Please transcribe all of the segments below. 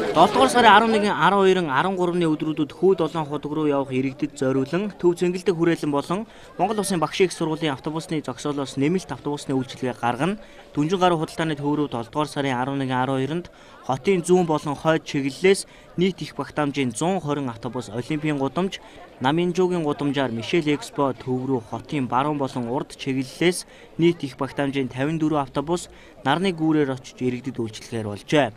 7 дугаар сарын 11, 12, 13-ны өдрүүдэд Хүү Долоон худаг руу явах иргэдэд зориулан Төв Цэнгэлдэх хүрээлэн болон Монгол Улсын багшийн их сургуулийн автобусны зогсоолоос нэмэлт автобусны үйлчилгээ гаргана. Дүнжин гаруй худалдааны төв рүү 7 дугаар сарын 11, 12-нд хотын зүүн болон хойд чиглэлээс нийт их багтаамжийн 120 автобус Олимпийн гудамж, Намынжуугийн гудамжаар Мишель Экспо төв рүү хотын баруун болон урд чиглэлээс нийт их багтаамжийн 54 автобус нарны гүүрээр очиж иргэдэд үйлчилгээр болжээ.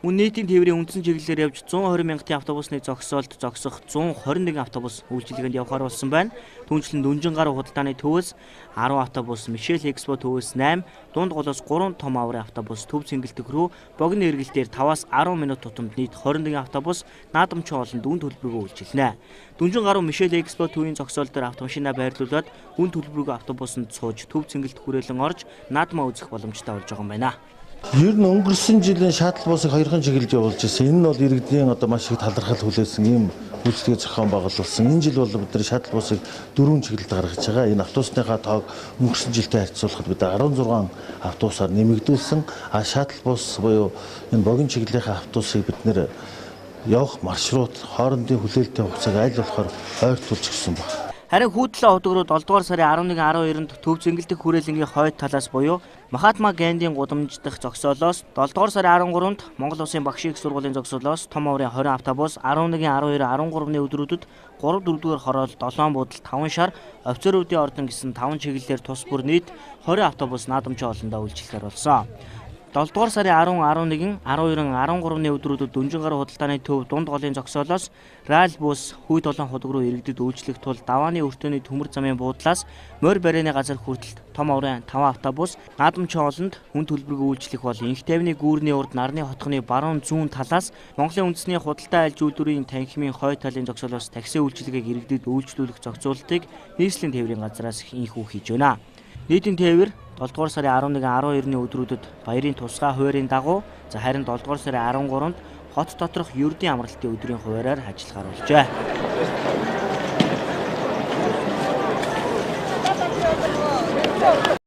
Мөн нийтийн тээврийн үндсэн чиглэлээр явж 120 мянгатын автобусны зогсоолд зогсох 121 автобус үйлчилгээнд явахаар болсон байна. Түүнчлэн Дүнжин гаруй худалдааны төвөөс 10 автобус, Мишель Экспо төвөөс 8, дунд голоос 3 том аврын автобус Төв Цэнгэлдэх рүү богино эргэлтээр 5-аас 10 минут тутамд нийт 21 автобус Наадамчин хоолнд үн төлбөргүй үйлчилнэ. Дүнжин гаруй Мишель Экспо төвийн зогсоол дээр автомашина байрлуулад үн төлбөргүй автобусанд сууж Төв Цэнгэлдэх хүрээлэн орж наадмаа үзэх боломжтой болж байгаа юм байна. Ер нь өнгөрсөн жилийн шаттл бусыг хоёрхан чиглэлд явуулж ирсэн. Энэ нь бол иргэдийн одоо маш их талархал хүлээсэн ийм үйлчилгээ зохион байгуулсан. Энэ жил бол бид нар шаттл бусыг дөрвөн чиглэлд гаргаж байгаа. Энэ автобусныхаа тоог өнгөрсөн жилтэй харьцуулахад бид 16 автобусаар нэмэгдүүлсэн. А шаттл бус буюу энэ богино чиглэлийнхаа автобусыг бид нэр явах маршрут хоорондын хүлээлтийн хугацааг аль болохоор ойртуулж гисэн байна. Харин Хүү Долоон худаг руу 7 дугаар сарын 11, 12-нд Төв Цэнгэлдэх хүрээлэнгийн хойд талаас буюу Махатма Гандийн гудамж дахь зогсоолоос 7 дугаар сарын 13-нд Монгол Улсын багшийн их сургуулийн зогсоолоос том аврын 20 автобус 11, 12, 13-ны өдрүүдэд 3 4-р хороол 7 буудал 5 шар офицеруудын ордон гэсэн 5 чиглэлээр тус бүр нийт 20 автобус Наадамчин хоолондоо үйлчлэхээр болсон. 7 дугаар сарын 10, 11, 12, 13-ны өдрүүдэд Дүнжин гаруй худалдааны төв дунд голын зогсоолоос Райл бус Хүү Долоон худаг руу иргэдэд үйлчлэх тул давааны өртөөний төмөр замын буудлаас морь барианы газар хүртэл том аврын 5 автобус Наадамчин хоолонд хүн төлбөргүй үйлчлэх бол Инх тайвны гүүрний урд нарны хотхны баруун зүүн талаас Монголын үндэсний худалдаа айлж үйлдвэрийн танхимын хойд талын зогсоолоос такси үйлчилгээг иргэдэд үйлчлүүлэх зохицуултыг нийслэлийн тээврийн газраас инхүү хийж байна. Нийтийн тээвэр 7 дугаар сарын 11, 12-ны өдрүүдэд баярын тусгай хуваарийн дагуу, за харин 7 дугаар сарын 13-нд хот доторх ердийн амралтын өдрийн хуваараар ажиллахаар болжээ.